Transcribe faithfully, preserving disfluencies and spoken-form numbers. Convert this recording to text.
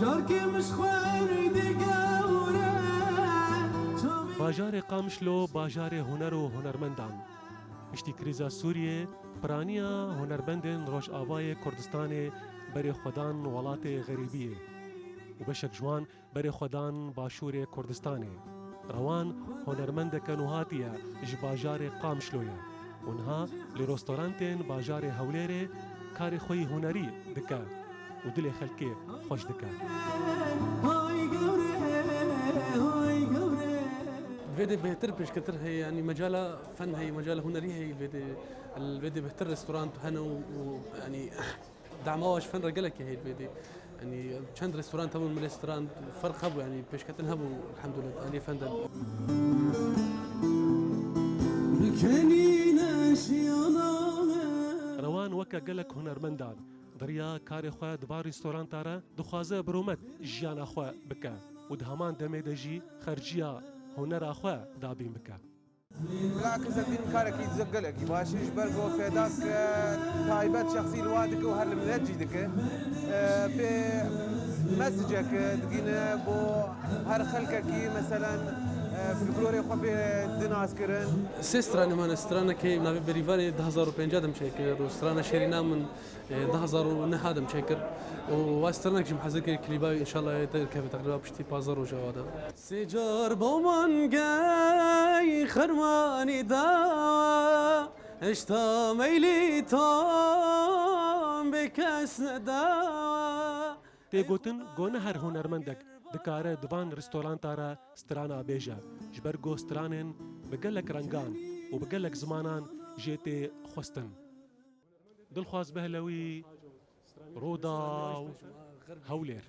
Carkê min ji xwe êdî gewr e. Bajarê Qamişlo bajarê huner û hunermendan. Piştî krîza Sûriyê, piraniya hunermendên Rojavayê Kurdistanê berê xwe dan welatê xerîbiyê û beşek ji wan berê xwe dan Başûrê Kurdistanê. Rewan hunermendeke nûhatî ye ji bajarê Qamişlo ye û niha li restorantên bajarê Hewlêrê karê xwe yî hunerî dike û dilê xelkê xweş dike. Hay gewr e, hay gewr e. Vê de bêhtir pêşketir heye, yanî mecala fen heye, mecala hunerî heye, vê de, vê de bêhtir restorant hene û, û, yanî dema ji fen re gelekî heye vê de. Yanî çend restorant hebûn, min restorant ferq hebû, yanî pêşketin hebû, elhamdulillah, aliyê fen de. Bikenîne jiyana me. Rewan weke gelek hunermendan di riya karê xwe di van restoranta re dixwaze bi rûmet jiyana xwe bike û di heman demê de jî xerciya hunera xwe dabîn bike. Bilakis ez dînim karekî gelekî baş e, ji ber ku fêda dike, taybet şexsî li wa dike û her li milet jî dike. E, pê mesicek digîne bo her xelkekî, meselen, e, folklorê xwe pê di nas kirin. Sê stranê me ne, stranekê navê Berîvanê du hezar û pênc de min çêkir û strana Şêrîna min, e, du hezar û neh de min çêkir û wa stranek jî min hezir kir, klîba wî înşallah ê derkeve teqrîba piştî pazdeh roja wa de. Sê car bo man gey xermanî dawa, hişta meylî tom bê kes nedawa. Tê gotin ku ne her hunermendek dikare di van restoranta re strana bêje, ji ber ku stranên bi gelek rengan û bi gelek zimanan jê tê xwestin. Dilxwaz Behlewî, Rûdaw, Hewlêr.